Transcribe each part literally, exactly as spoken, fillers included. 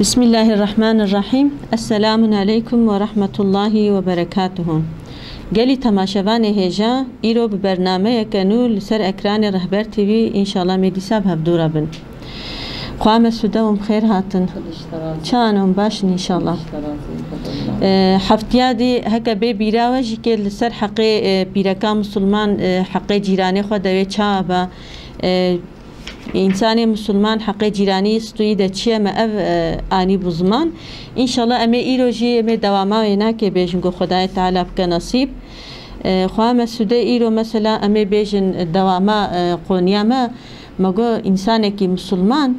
Bismillahirrahmanirrahîm. Esselamun aleykum ve rahmetullahi ve berekatuhu. Gelî temaşevanê hêja, îro bi bernameyeke nû li ser ekranê Rehber T V înşallah me dîsa bi hevdû re bin. Xwa me sûde hûn bi xêr hatin. Çawan hûn baş in înşallah. Ee, heftiya dî heke bê bîra we jî kê li ser heqê, e, pîreka misilman, e, heqê cîranê xwe de wê çawa be. E, Însanê misilman heqê cîranî stûyî de çi ye me ev, e, anî bû ziman. Înşallah em ê îro jî em ê dewama wê nakê bêjin ku Xwedayê Teala bike nesîb. E, xwe me sûde îro mesela em ê bêjin dewama, e, qoniya me. Me got însanekî misilman,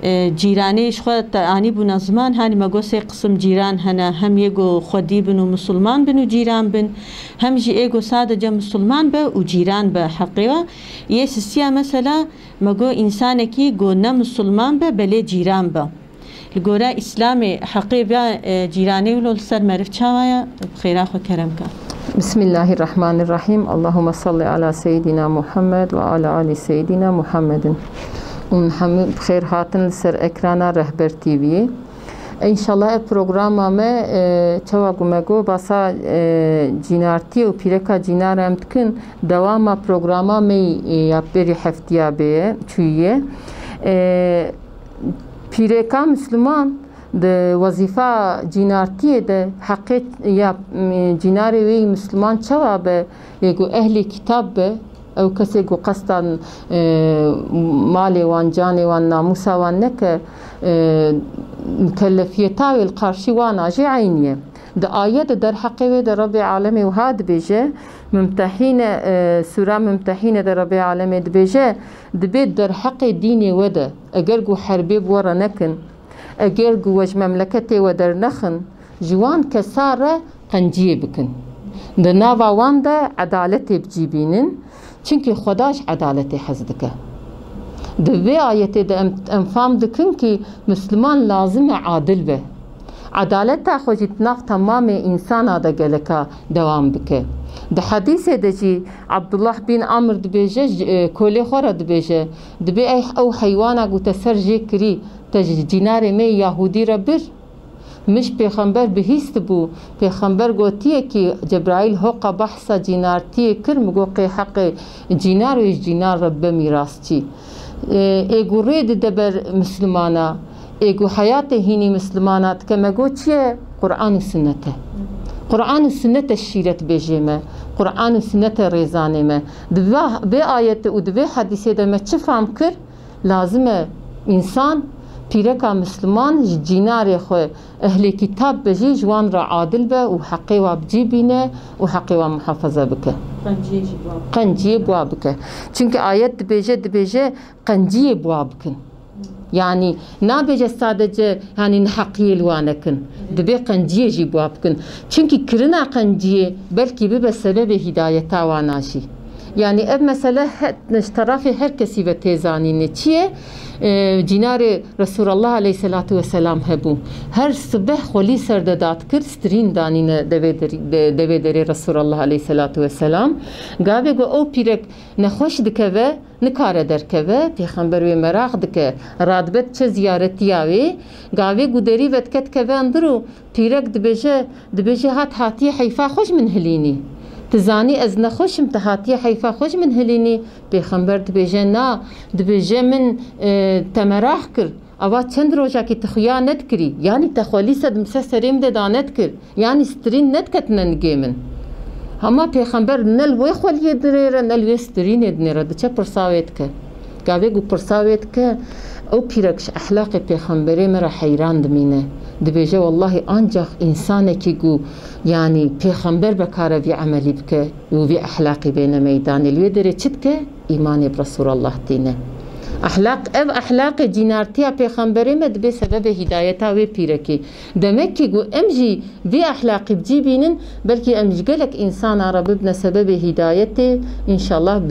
e, cîranê ji xwe te anî bûne ziman, hanî me got sê qisim cîran hene, hem yê ku xwedî bin û misilman bin û cîran bin, hem jî ê ku sadece misilman be û cîran be heqê we. Yê sisiya mesela, Me got, însanekî ku ne misilman be, belê cîran be. Li gora Îslamê heqê vê, e, cîranê wilo li ser meriv çawa ye? Bi xêra xwe kerem ke. Bismillahirrahmanirrahîm. Allahümme salli ala seyyidina Muhammed ve ala ali seyyidina Muhammedin. Hûn hemû bi xêr hatin li ser ekrana Rehber T V'yê. Înşallah ev programa me, e, çawa ku me got, basa, e, cînartiyê û pîreka cînar em dikin, dewama programa me, e, ya berî heftiya bê çûye. E, pîreka Misliman di wezîfa cînartiyê de heqê ya, e, cînarê wê yî Misliman çawa be, yê ku ehlê kitab be, Ew kesê ku qestan, e, malê wan, canê wan, namûsa wan neke, e, mukellefiyeta wê li qarşî wana jî eynî ye. Di ayet de derheqê wê de Rebbê Alemê wiha dibêje, Mumtehîne, e, Sûra Mumtehîne de Rebbê Alemê dibêje, dibê derheqê dînê we de, eger ku herbê bi we re nekin, Eger ku we ji memleketê we dernexin, ji wan kesa re qenciyê bikin. Di nava wan de edaletê bi cî bînin, çimkî Xweda ji edaletê hez dike. Di vê ayetê de em, em fam dikin kî Misliman lazim e adil be. Edaleta xwe jî di nav temamê însana de geleka dewam bike. Di hedîsê de jî Abdullah bin Amr dibêje, ji, e, kolê xwe re dibêje, dibê ey ew heywana ku te ser jê kirî, Te ji cînarê me yî Yahûdî re bir. Min ji pêxember bihîstibû. Pêxember gotiye kî Cebraîl hoqa behsa cînartiyê kir, min got qê heqê cînar wê ji cînar re bibe mîrasçî. Ê, ê ku rê dide ber Mislimana, ê ku heyatê hînî Mislimana dike, me got çi ye? Quran û Sunnet e. Quran û Sunnet e şîret bêjê me. Quran û Sunnet e rêzanê me. Di va-, vê ayetê û di vê hedîsê de me çi fam kir? Lazim e însan, pîreka misliman ji cînarê xwe ehlê kîtab be jî ji wan re adil be û heqê wa bi cî bîne û heqê wa muhafaza bike. Qenciyê jî bi wa bike. Qenciyê bi wa bike. Çimkî ayet dibêje, dibêje qenciyê bi wa bikin. Yanî nabêje sadece, yanî neheqiyê li wan nekin. Dibê qenciyê jî bi wa bikin. Çimkî kirina qenciyê belkî bibe sebebê hîdayeta wana jî. Yanî ev mesele he-, ji terafê her kesî ve tê zanînê. Çi ye? E, cînarê Resulallah aleyhisselatu vesselam hebû. Her sibeh xwelî ser de dadikir, stirîn danîne devê derî-, de-, devê derê Resulallah aleyhisselatu vesselam. Gavê ku ew pîrek nexweş dikeve, nikare derkeve, pêxember wê meraq dike, radibe diçe ziyaretiya wê. Gavê ku derî ve dike dikeve endir û Pîrek dibêje, dibêje, hat hatiye heyfa xwe ji min hilînî. Tu zanî ez nexweş im, tu hatiye heyfa xwe ji min hilînî. Pêxember dibêje, na, dibêje, min, e, te meraq kir. Ava çend rojakî tu xuya nedikirî. Yanî te xwelî sed mse serê min de danedikir. Yanî stirîn nediketine nigê min. Hema pêxember ne li wê xweliyê dinêre, ne li wê stirînê dinêre. Diçe pirsa wê dike. Gavê ku pirsa wê dike, ew pîrek ji ehlaqê pêxemberê me re heyran dimîne. Dibêje, wellahî ancax însanekî ku, yanî, pêxember bekare vî emelî bike û vî ehlaqî bêne meydanê. Li wê derê çi dike? Îmanê bi Resûlallah tîne. Ehlaq, ev ehlaqê cînartiya pêxemberê me dibê sebebê hîdayeta wê pîrekî. Demek ki ku em jî vî ehlaqî bi cî bînin, belkî em ji gelek însana re bibine sebebê hîdayetê, înşallah bi,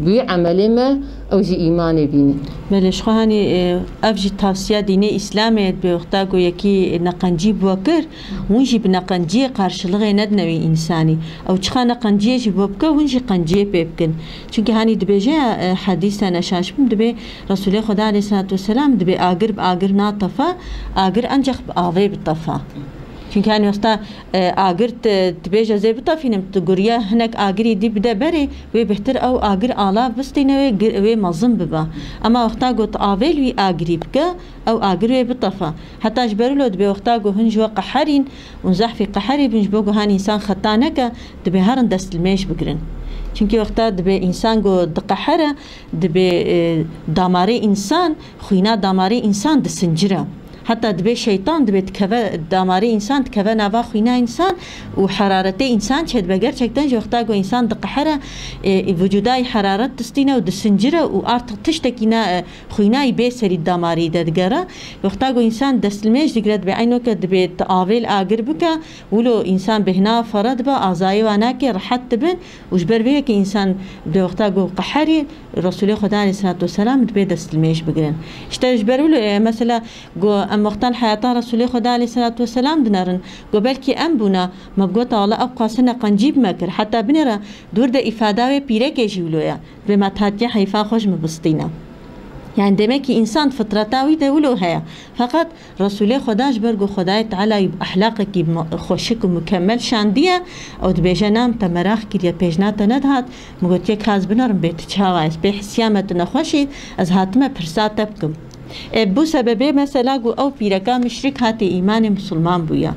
bi wî emelê me ew jî îmanê bînin. Belê, ji xwe hanî, e, ev jî tavsiya dînê Îslamê ye, dibê wexta ku yekî neqencî bi we kir, hûn jî bi neqenciyê qarşilixê nedine wî însanî. Ew çiqa neqenciyê jî bi we bike, hûn jî qenciyê pê bikin. Çimkî hanî dibêje ya, e, hedîs hene, Ji bin dibê Resulê Xweda aleyhissalatu vesselam dibê agir bi agir natefa, agir ancak bi avê bitefa. Çünkü hani wexta, e, agir te, dibêje zê bitefînim, tu guriya hinek agirî dî bide berê, wê bihtir ew agir ala bistîne wê, gir-, wê mezin bibe. Ama wexta got avê li wî agirî bike, ew agir wê bitefa. Heta ji ber wilo dibê wexta ku hin ji we qeherîn û zehfî qeherî bin, ji bo ku han însan xeta neke, dibê herin destilmêj bigirin. Çünkü wexta dibê însan ku diqehera, dibê, e, damarê însan, xwîna damarê însan disincire. Heta dibê şeytan dibê dikeve damarê însan, dikeve nava xwîna însan û heraretê însan çêdibe. Gerçekten ji wexta ku însan diqehera, e, vücuda yî heraret distîne û disincire û artık tiştekî ne, e, xwîna yî bê serî damarî de digere. Wexta ku însan destilmêj digire, dibê eynoke dibê tu avê li agir bike, wilo însan bêhna fere dibe, azayê wan nake, rehet dibin û ji ber vê yekê însan dibê wexta ku qeherî, Resulê Xweda aleyhissalatu vesselam dibê destilmêj bigirin. İşte ji ber wilo, e, mesela, ku em wexta li heyata Resulê Xweda aleyhissalatu vesselam dinerin, ku belkî em bûna, me bigota wala ew qasine qencî bi me kir. Heta binêre dûr de îfada wê pîrekê jî wilo ye. Dibê me hatiye heyfa xwe ji min bistîne. Yani demek ki însan fitreta wî de wilo heye. Feqet Resulê Xweda ji ber ku Xwedayê Teala wî bi ehlaqekî mu-, xweşik û mukemmel şandiye, ew dibêje, nam te meraq kiriye, pêjna te nedihat, min gotiye, ka ez binerim bê tu çawa, ez pê hisiya me tu nexweş î, ez hatime pirsa te bikim. E, bu sebebê mesela ku ew pîreka müşrik hatê îmanê musulman bûye.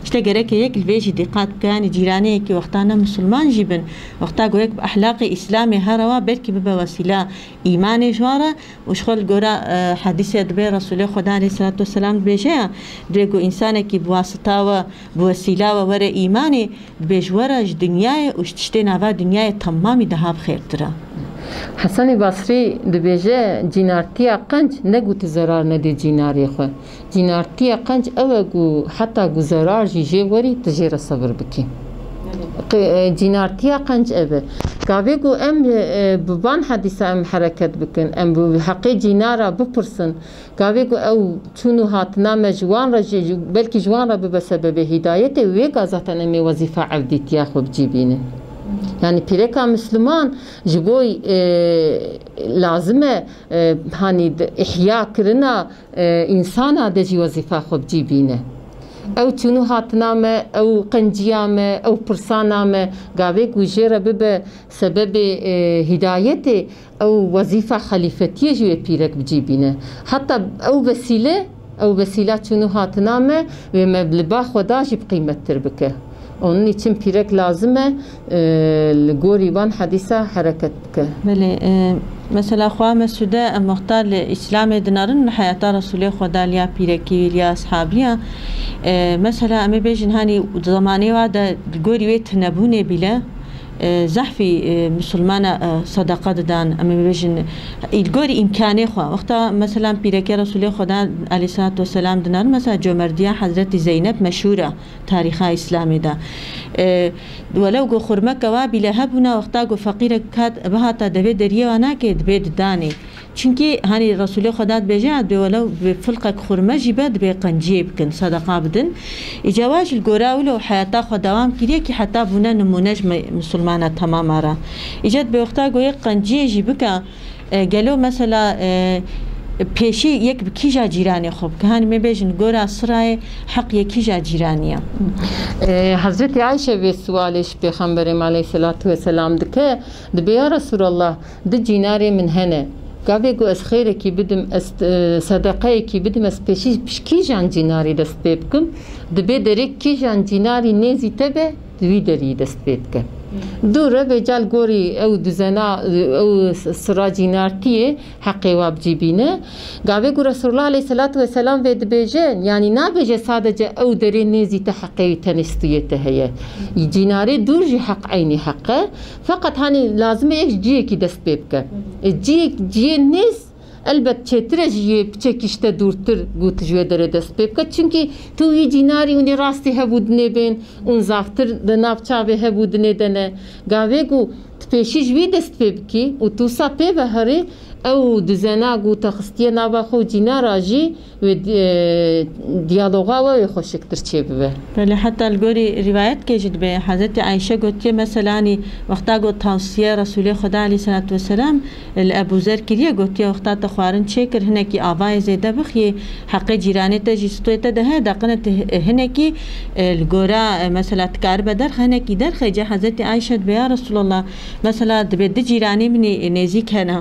İşte gereke yek li vê jî dîqat bike, yani cîranê yekî wexta ne musulman jî bin, wexta ku yek bi ehlaqê îslamê here wa belkî bibe wesîla îmanê ji wan re û ji xwe li gora, e, hedîsê dibê Resulê Xweda aleyhissalatu vesselam dibêje ya, dibê ku însanekî bi wasita we, bi wesîla we were îmanê, dibê ji we re ji dinyayê û ji tiştê nava dinyayê temamî daha bi xêrtir e. Hesenê Basrî dibêje, cînartiya qenc ne ku tu zerar nedê cînarê xwe. Cînartiya qenc ew e ku heta ku zerar jî jê werî, tu jê re sebir bikî. Qe-, e, cînartiya qenc ev e. Gavê ku em, e, bi van hedîsa em hereket bikin, em bi heqê cînara bipirsin, gavê ku ew çûn û hatina me ji wan re jî, belkî ji wan re bibe sebebê hîdayetê, wê ka zaten em ê wezîfa evdîtiya xwe bi cî bînin. Yani pîreka Misliman ji bo, e, lazim e, e, hanî di-, ihya kirina e, însana de jî wezîfa xwe bi cî bîne. Ew çûn û hatina me, ew qenciya me, ew pirsana me, gavê ku jê re bibe sebebê, e, hîdayetê, ew wezîfa xelîfetiyê jî wê pîrek bi cî bîne. Heta ew vesîle, ew vesîla çûn û hatina me wê me li ba Xweda jî bi qîmettir bike. Onun için pîrek lazim e, e, li gorî van hedîsa hereket bike. Belê, e, mesela xwe Mesûde em wexta li Îslamê dinarin, li heyata Resulê Xweda liya pîrekî, liya eshabiya. E, mesela em ê bêjin, hanî zemanê wa de li gorî wê tinebûnê bîle, e, zehfî, e, misilmana, e, sedeqa didan, em ê bêjin, li gorî îmkanê xwe. Wexta mesela pîrekê Resulê Xweda aleyhissalatu vesselam dinarin, mesela comerdiya Hezretî Zeynep meşhûr e. Tarîxa Îslamê de. E, welew ku xurmeke wa bîle hebûna, wexta ku feqîrek kat, bihata devê deriyê wa nake, dibê didanê. Çimkî hanî Resûlê Xweda dibêje, ya dibê welew bi filqek xurme jî be, dibê qenciyê bikin, sedeqa bidin. Îca wa jî li gora wilo heyata xwe dewam kiriye kî heta bûne nimûne ji me-, misilmana temama re. Îca dibê wexta ku yek qenciyê jî bike, E, gelo mesela, e, pêşî yek bi kîja cîranê xwe bike? Hanî me bêjin gora sirayê heq yê kîja cîranî ye? E, Hezretî Ayşe vê sualê ji Pêxemberê me aleyhisselatu vesselam dike, dibê, ya Resulallah, du cînarê min hene. Gavê ku ez xêrekî bidim, ez, e, sedeqeyekî bidim, ez pêşî ji kîjan cînarî dest pê bikim? Dibê derê kîjan cînarî nêzî te be, di wî derî dest pê dike. Dû re vêca li gorî ew duzena, ew sira cînartiyê heqê wa bi cî bîne. Gavê ku Resulullah aleyhisselatu vesselam vê dibêje, yanî nabêje sadece ew derê nêzî te heqê wî tenê stûyê te heye. Cînarê dûr jî heq eynî heq e. Feqet hanî lazim e yek ji ciyekî dest pê bike. E, ciyek, ciyê nêz Elbet çêtir e ji yê piçekî ji te dûrtir ku tu ji wê derê dest pê bike. Çimkî tu wî cînarî hûn ê rastî hev û dinê bên, hûn zaftir di nav çavê hev û dinê de ne. Gavê ku tu pêşî ji wî dest pê bikî û tu wisa pê ve herî, Ew dizena ku te xistiye nava xwe û cînara jî wê di-, e, diyaloga we wê xweşiktir çêbibe. Belê, heta li gorî rîwayetke jî dibe, Hezretî Ayşe gotiye, mesela, hanî wexta got tavsiye Resûlê Xweda aleyhisselatu vesselam li Ebû Zer kiriye, gotiye, wexta te xwarin çêkir, hinekî avayê zêde bixiyê, heqê cîranê te jî stûyê te de heye, deqine tu hi-, hinekî, e, li gora, e, mesela, tu karibe derxe, hinekî derxe, ca Hezretî Ayşe dibe, ya Resûlallah, mesela, dibe du cîranê min ê nêzîk hene.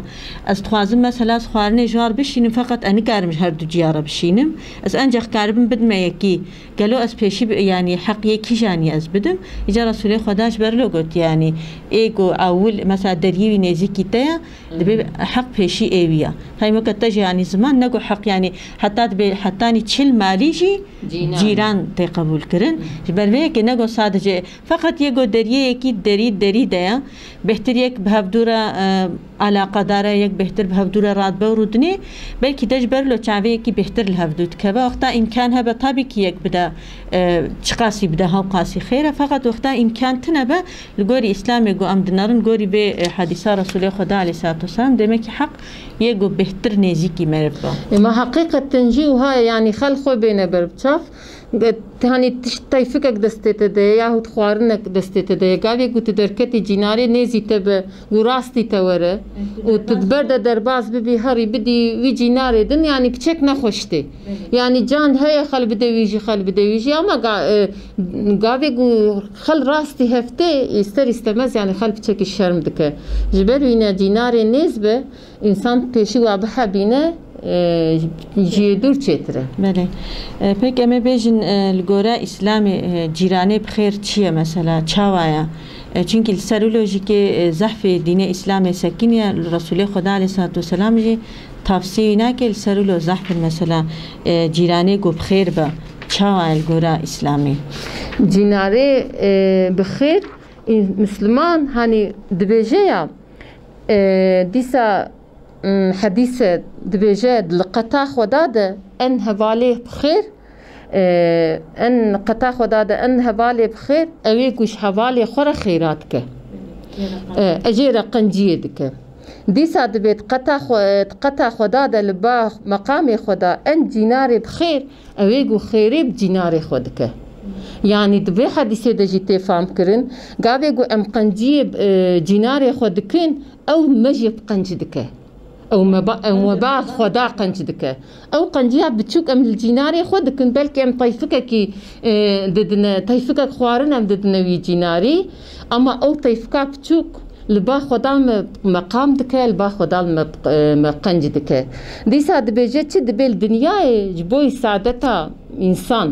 Ez dixwazim, mesela, ez xwarinê ji wan re bişînim, feqet ez nikarim ji her du ciya re bişînim. Ez encax karibim bidime yekî. Gelo ez pêşî bi-, yanî heq yê kîjan ye ez bidim? Îca Resûlê Xweda ji ber lo got, yanî ê ku ewil, mesela, deriyê wî nêzîkî te ye, dibê heq pêşî ê wî ya. Heymoke te jî, yanî ziman nego heq, yanî heta dibê, hetanî çil malî jî Cîran. cîran tê qebûl kirin. Ji ber vê yekê nego sadece, feqet yê ku deriyê yekî derî, derî de ye, bêhtir yek bi hevdû re, e, alaqedar e, yek bêhtir bi hevdû re radibe û rûdinê, belkî de ji ber lo çavê yekî bêhtir li hevdû dikeve. Wexta îmkan hebe, tabî kî yek bide, e, çiqasî bide, hewqasî xêr e. Feqet wexta îmkan tine be, li gorî Îslamê ku em dinerin, gorî vê, e, hedîsa Resûlê Xweda aleyhisselatu vesselam, demekî heq yê ku bêhtir nêzîkî meriv be. Ema heqîqeten jî wiha ye, yanî xel xwe bêne ber bi çav. Hanî tişt teyfikek destê te de ye yahût xwarinek destê te de ye. Gavê ku tu derketî cînarê nêzî te be, ku rastî te were û tu di ber de derbas bibî, herî bidî wî cînarê din, yanî piçek nexweş tê. Belê. Yanî can heye xel bide wî jî, xel bide wî jî, ama ga-, e, gavê ku xel rastî hev tê, îster îstemez, yanî xel piçekî şerm dike. Ji ber wî ne cînarê nêz be, Însan pêşî wa bihebîne, e, ji yê dûr çêtir e. Belê. E, pêk em ê bêjin, e, li gora Îslamê, e, cîranê bi xêr çi ye mesela? Çawa ye? E, çunkî li ser wilo jî kê, e, zehfê dînê Îslamê sekiniye, li Resûlê Xweda aleyhisselatu vesselam jî tavsiyê wî nake, li ser wilo zehf in mesela, e, cîranê ku bi xêr be. Çawa ye li gora Îslamê? Cînarê, e, bi xêr, î-, Misliman, hanî dibêje ya, E, dîsa, m, hedîse dibêje, li qeta Xweda de en hevalê bi xêr, e, en qeta Xweda de en hevalê bi xêr, ew ê ku ji hevalê xwe re xêra dike. E, e, jê re qenciyê dike. Dîsa dibê di qeta xwe-, di qeta Xweda de li ba meqamê Xweda en cînarê bi xêr, Ew ê ku xêrê bi cînarê xwe dike. Yanî di vê hedîsê de jî tê fam kirin, gavê ku em qenciyê, e, cînarê xwe dikin, ew me jî bi qenc dike. Ew me ba-, ew me ba Xweda qenc dike. Ew qenciya biçûk em li cînarê xwe dikin, belkî em teyfikekî, e, didine, teyfikek xwarin em didine wî cînarî, ama ew teyfika biçûk Li ba Xweda me meqam dike, li ba Xweda me, me qenc dike. Dîsa dibêje çi dibe li dinyayê ji bo saadeta însan,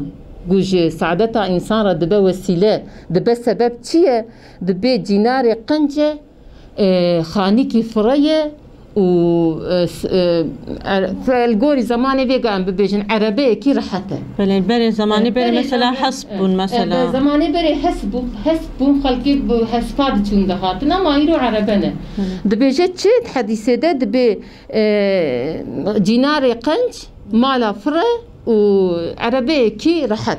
ku ji saadeta însan re dibe wesîle, dibe sebeb çi ye? Dibe cînarê qenc e, e, xanîkî fire ye û, e, s-, e, er-, fe-, li gorî zemanê vê ge em bibêjin erebeyekî rehet e. Belê, berê zemanê E, berê berê mesela zamanê hesp bûn, e, mesela. Be zemanê berê hesp bû, hesp bûn, xelkê bi hespa diçûn dihatin, ama îro erebe ne. Hı. Dibêje çi? Di hedîsê de dibê, e, cînarê qenc, mala fire û erebeyekî rehet.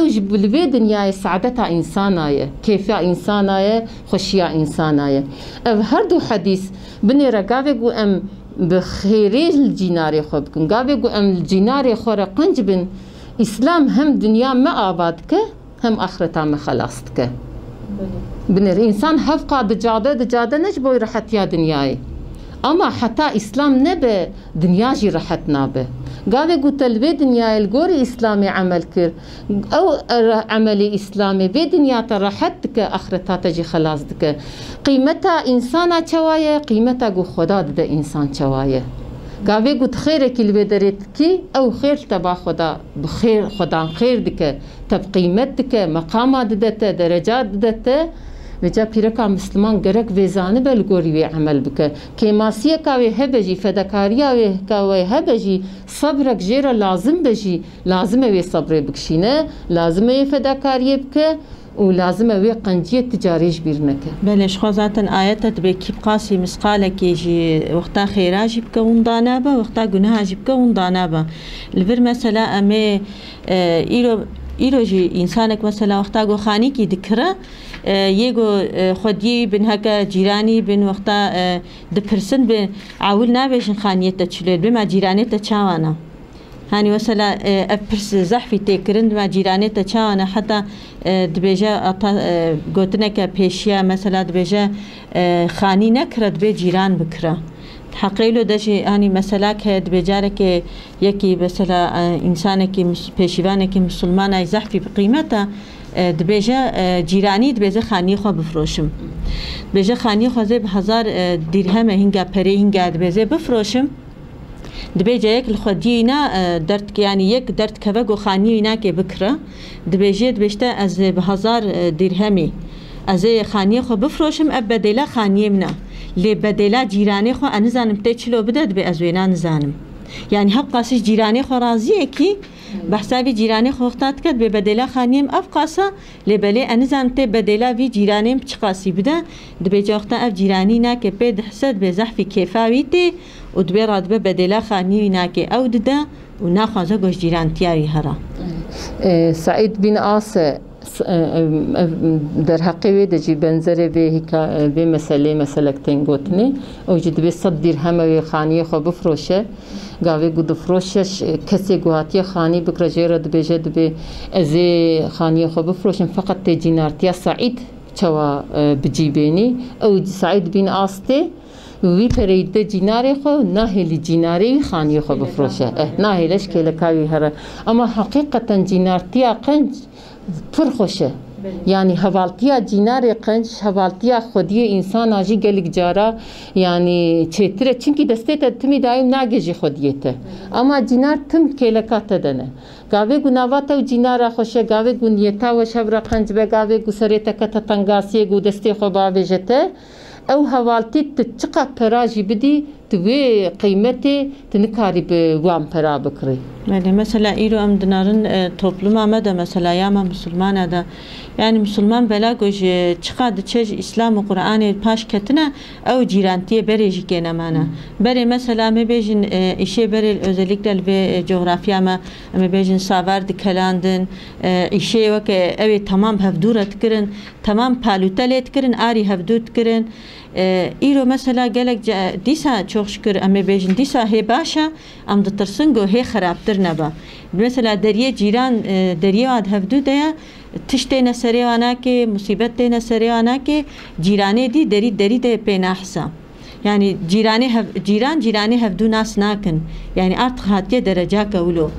Ew ji bo li vê dinyayê saadeta însana ye, kêfiya însana ye, xweşiya însana ye. Ev her du hedîs binêre gavê ku em bi xêrê li cînarê xwe bikin, gavê ku em li cînarê xwe re qenc bin, Îslam hem dinya me ava dike, hem axireta me xelas dike. Binêre însan hevqa dicade, dicade ne ji bo rehetiya dinyayê. Ama heta Îslam nebe, dinya jî rehet nabe. Gavê ku te li vê dinyayê li gorî Îslamê emel kir, ew re-, emelê Îslamê vê dinya te rehet dike, axireta te jî xelas dike. Qîmeta însana çawa ye? Qîmeta ku Xweda dide însan çawa ye? Gavê ku tu xêrekî li vê derê dikî, ew xêr li te ba Xweda, bi xêr, Xwedan xêr dike. Te bi qîmet dike, meqama dide te, dereca dide te. Vêca pîreka misliman gerek vê zanibe li gorî wê emel bike. Kêmasiyeka wê hebe jî, fedakariya wê ka wê hebe jî, sebrek jê re lazim be jî, lazim e wê sebrê bikişîne, lazim e wê fedakariyê bike û lazim e wê qenciyê ti carê ji bîr neke. Belê, ji xwe zaten ayet e, dibê kî bi qasî misqalekê jî wexta xêra jî bike winda nabe, wexta guneha jî bike winda nabe. Li vir mesela em ê E, îro Îro jî însanek mesela wexta ku xanîkî dikire, e, yê ku, e, xwediyê wî bin heke cîranî bin wexta, e, dipirsin bi ewil nabêjin xaniyê te çilo ye, bê ma cîranê te çawa ne? Hanî mesela, e, ev pirs zehfî tê kirin, ma cîranê te çawa ne? Heta, e, dibêje ata, e, gotineke pêşiya, mesela dibêje, e, xanî nekire, dibê cîran bikire. Heqê wilo de jî, hanî meselak heye, dibê carekê yekî mesela, e, însanekî mis-, pêşîvanekî misilman ay zehfî bi qîmet e, e, dibêje, e, cîranî dibêje xaniyê xwe bifroşim. Dibêje xaniyê xwe zê bi hezar, e, dîrhem e, hînga perê hînga dibêje bifroşim. Dibê cayek li xwediyê wîna, e, derd, yanî yek derd keve ku xaniyê wînakê bikire. Dibêje, dibêjte ez ê bi hezar, e, dîrhemî ez ê xaniyê xwe bifroşim, ev bedêla xaniyê min e. Lê bedêla cîranê xwe ez nizanim tê çilo bide, dibê ez wêna nizanim. Yanî hevqasî ji cîranê xwe raziyekî, behsa vî cîranê xwe wexta dike, dibê bedêla xaniyê min ev qas e, lê belê ez nizanim tê bedêla vî cîranê min çiqasî bide, dibê ca wexta ev cîranî nake pê dihse, dibê zehfî kêfa wî tê û dibê radibe bedêla xaniyê wî nake ew dide û naxwaze ku ji cîrantiya wî here. E, Saîd bin As e, s-, e, e, derheqê wê de jî benzerê vê hîka-, e, vê meselê meselek tên gotinê. Ew jî dibê sed dîrheme wê xaniyê xwe bifroşe. Gavê ku difroşe, ş-, kesê ku hatiye xanî bikire jê re dibêje, dibê ez ê xaniyê xwe bifroşim, feqet tê cînartiya Saîd çawa, e, bi cî bênî. Ew Saîd bin As tê, wî pereyî de cînarê xwe, nahêlî cînarê wî xaniyê xwe bifroşe. Eh, nahêle ji kêleka wî here. Ama heqîqeten cînartiya qenc pir xweş e. Yanî hevaltiya cînarê qenc, hevaltiya xwediyê însana jî gelek cara, yanî çêtir e. Çimkî destê te timî dayîm nagê jî xwediyê te. Ama cînar tim kêleka te de ne. Gavê ku nava te û cînara xweş e, gavê ku niyeta we ji hev re qenc be, gavê ku serê te kete tengasiyê ku destê xwe bavêje te, ew hevaltî tu çiqas pera jî bidî, tu wê qîmetê tu nikarî bi wan pera bikirî. Belê, mesela îro em dinarin, e, topluma me de, mesela ya me misilmana de, yanî misilman bela ku ji çiqa diçe ji Îslam û Qur'anê paş ketine, ew cîrantiyê berê jî kê nemane. Berê mesela em ê bêjin, e, îşê berê özellikle li vê, e, coğrafya me, em ê bêjin savar dikelandin, e, îşê weke ew ê temam bi hevdû re dikirin, temam palûte lê dikirin, arî hevdû dikirin. E, îro mesela gelek ce-, dîsa çok şükür em ê bêjin, dîsa hê baş e, em ditirsin ku hê xerabtir nebe. Mesela deriyê cîran, e, deriyê wa di hevdû de ye, tişt têne serê wa nake, musîbet têne serê wa nake, cîranê dî derî derî de pê nahisa. Yanî cîranê hev-, cîran cîranê hevdû nas nakin. Yanî artık hatiye derecake wilo.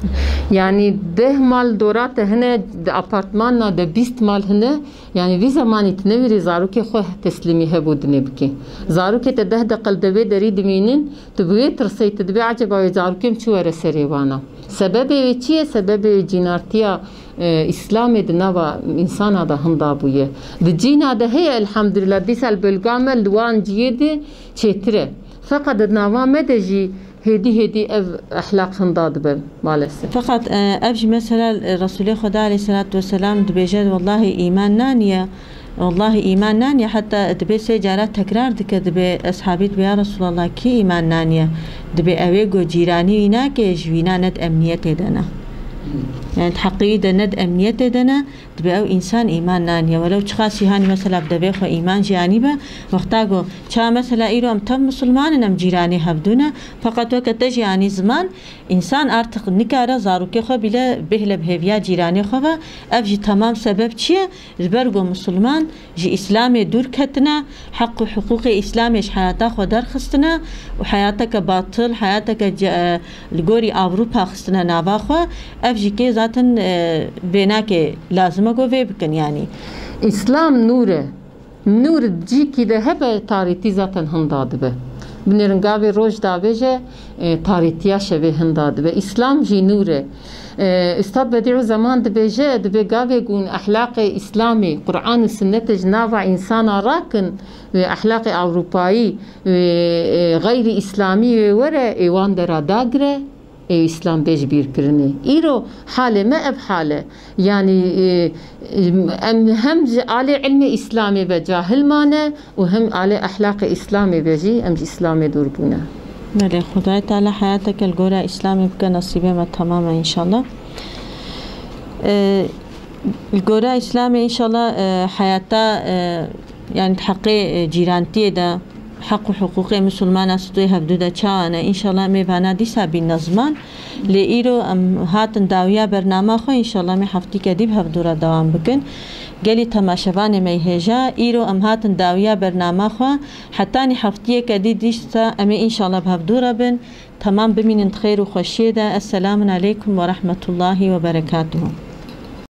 Yanî deh mal dora te hine, di apartmana de bîst mal hine. Yanî vî zemanî tu newîrî zarokê xwe teslîmî hebû dinê bikî. Zarokê te deh deqe li devê derî dimînin, tu bi wê tirsey, tu dibê eceba wê zarokê min çi were serê wana. Sebebê wê çi ye? Sebebê wê cînartiya, e, Îslamê di nava însana de hinda bûye. Di cîna de heye, elhamdulillah, dîsa li bölga me li wan cihê de çêtir e. Feqet di nava me de jî hêdî hêdî ev ehlaq hinda dibe, maalesef. Feqet, e, ev jî mesela, e, Resûlê Xweda aleyhisselatu vesselam dibêje, wellahî îman naniye. Wellahî îman naniye, heta dibê sê cara tekrar dike, dibê eshabî dibê, ya Resulallah, kî îman naniye? Dibê ew ê ku cîranî wî nake, ji wîna ne di emniyetê de ne. Yani di heqê wî de ne di emniyetê de ne, dibê ew însan îman naniye. Welew çiqas jî hanî mesela bi devê xwe îman jî anîbe, wexta ku ça mesela îro em tev misilman in, em cîranê hevdû ne, feqet weke te jî anî ziman, însan artık nikare zarokê xwe bîle bêhle bi hêviya cîranê xwe ve. Ev jî temam sebeb çi ye? Ji ber ku misilman ji Îslamê dûr ketine, heq û hiqûqê Îslamê ji heyata xwe derxistine û heyateke batil, heyateke ce-, e, li gorî Ewropa xistine nava xwe, ev jî kê zaten, e, vê nake, lazim e ku vê bikin, yanî. Îslam nûr e. Nûr cîkî de hebe, tarîtî zaten hinda dibe. Binêrin gavê roj davêje, e, tarîtiya şevê hinda dibe. Îslam jî nûr e. E, Ustad Bedîuzzeman dibêje, dibê gavê ku hûn ehlaqê Îslamê, Qur'an û Sinnetê ji nava însana rakin, wê ehlaqê Ewropayî, wê, e, xeyrî Îslamî wê were, ê wan dera dagire, ê Îslam bê ji bîr kirinê. Îro halê me ev hal e. Yanî, e, em hem ji alê ilmê Îslamê ve cahil mane, û hem alê ehlaqê Îslamê ve jî em ji Îslamê dûr bûne. Belê, Xwedayê Teala heyateke li gora Îslamê bike nesîbê me temamen înşallah. E, Li gora Îslamê înşallah e, heyata e, yani di heqê e, cîrantiyê de heq û hiqûqê misilmana stûyê hevdû de çawa ne, înşallah em ê vana dîsa bînne ziman. Lê îro em hatin dawiya bernama xwe, înşallah em ê heftîke dî bi hevdû re dewam bikin. Gelî temaşevanê me yê hêja, îro em hatin dawiya bernama xwe, hetanî heftiyeke dî dîsa em ê înşallah bi hevdû re bin. Temam bimînin di xêr û xweşiyê de. Esselamun aleykum ve rahmetullahi ve berekatuhu.